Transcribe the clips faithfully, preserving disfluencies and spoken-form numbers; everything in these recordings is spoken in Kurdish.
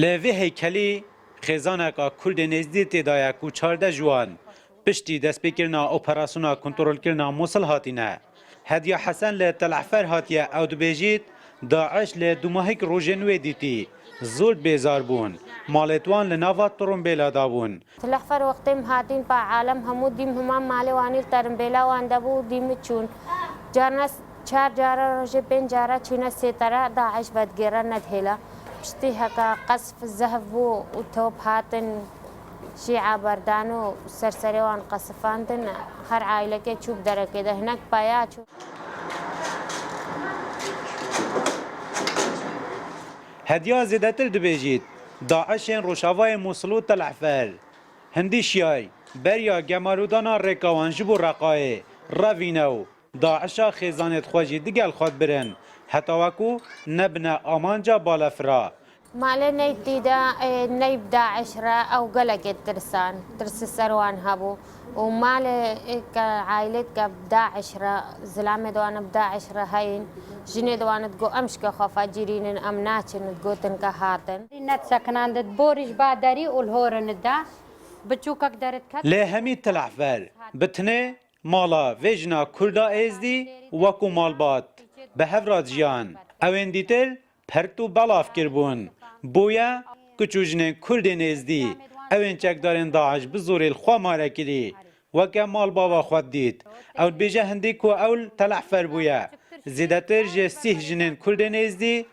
Li vê heykelî xêzaneka Kurdên Êzdî tê de ye ku çardeh ji wan piştî destpêkirina operasyona kontrolkirina Mûsil hatine. Hediya Hesen li Tel Efer hatiye, ew dibêjît, DAIŞ li dûmahîk rojên wê dîtî zor bêzar bûn. Malêt wan li nava tirombêla de bûn. Til Ehfer wextê em hatîn pa alem hemû dîm hema malê wanî li terimbêla wan de bû û dîm çûn. Carna s-, çar cara rojê pênc cara çûne sê tera DAIŞ vedigêre nedihêla. Piştî heka qesf zehf bû û top hatin şî'a berdan û ser serê wan qesifandin. Her aîlekê çû bi derekê de hinek paya çû. Hediya zêdetir dibêjît, DAIŞên Rojavayê Mûsil û Tel Efer hindî şiyay, beriya gemarûdana rêka wan ji bo Reqayê revîne û DAIŞa xêzanêt xwe jî digel xwe dibirin, heta weku nebine amanca balefira. Malê ney tî de, e, ney bi DAIŞ re ew gelekê tirsan, tirsi ser wan hebû. Û malê, e, ke aîlêt ke bi DAIŞ re, zilamê de wan bi DAIŞ re heyîn, jinê de wan digot, "Em şike xwe fecîrînin, em naçin", digotin ke hatin. Net sekinandit borî ji ba derî û li horin de biçûkek derit ket. Lê hemî Til Efer bi tinê mala vê jina Kurda Êzdî wekû malbat bi hev re dijiyan. Ewên dîtir pert û belav kiribûn. Bûye kiç û jinên Kurdên Êzdî, ewên çekdarên DAIŞ bi zorê li xwe mare kirî. Weke malbava xwe didît. Ew dibêje hindî ku ew li Tel Efer bûye. Zêdetir ji sîh jinên Kurdên Êzdî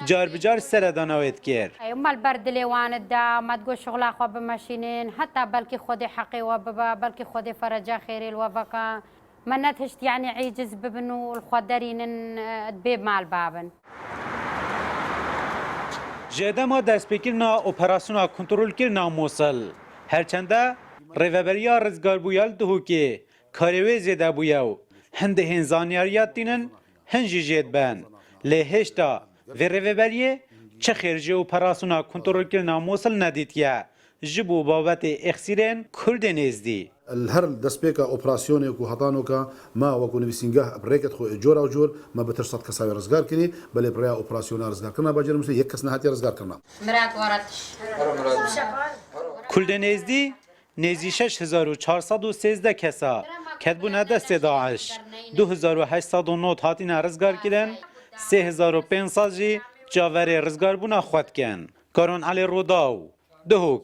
car bi car seredana wê dikir. Ey, me li ber dilê wan da, me digot şixula xwe bimeşînin, heta belkî Xwedê heqê we bibe, belkî Xwedê fereca xêrê li we veke. Me nedihişt, yanî, eciz bibin û li xwe derînin, e, bê mal babin. Ji dema destpêkirina operasyona kontrolkirina Mûsil, her çende rêveberiya rizgarbûya li Duhokê karê wê zêde bûye û hin dihên zanyariya tînin, hin jî jê dibin. Lê hêşta vê rêveberiyê çi xêr ji operasyona kontrolkirina Mûsil nedîtiye. Ji bo babetê êxsîrên Kurdên Êzdî. Li her destpêka operasyonê ku heta noka me wekû nivîsîngeh bi rêket xwe ê cora û cor me bi tir sed kesa wê rizgar kirî, belê bi rêya operasyona rizgarkirina bacêrê Mûsilê yek kes nehatiye rizgarkirina. Mirat Waratiş. Kurdên Êzdî nêzî şeş hezar û çar sed û sêzdeh kesa ketbûne destê DAIŞ. Du hezar û heşt sed û nod hatine rizgarkirin, sê hezar û pênc sed jî çaverê rizgarbûna xwe dikin. Karon Elî Rûdaw, Duhok.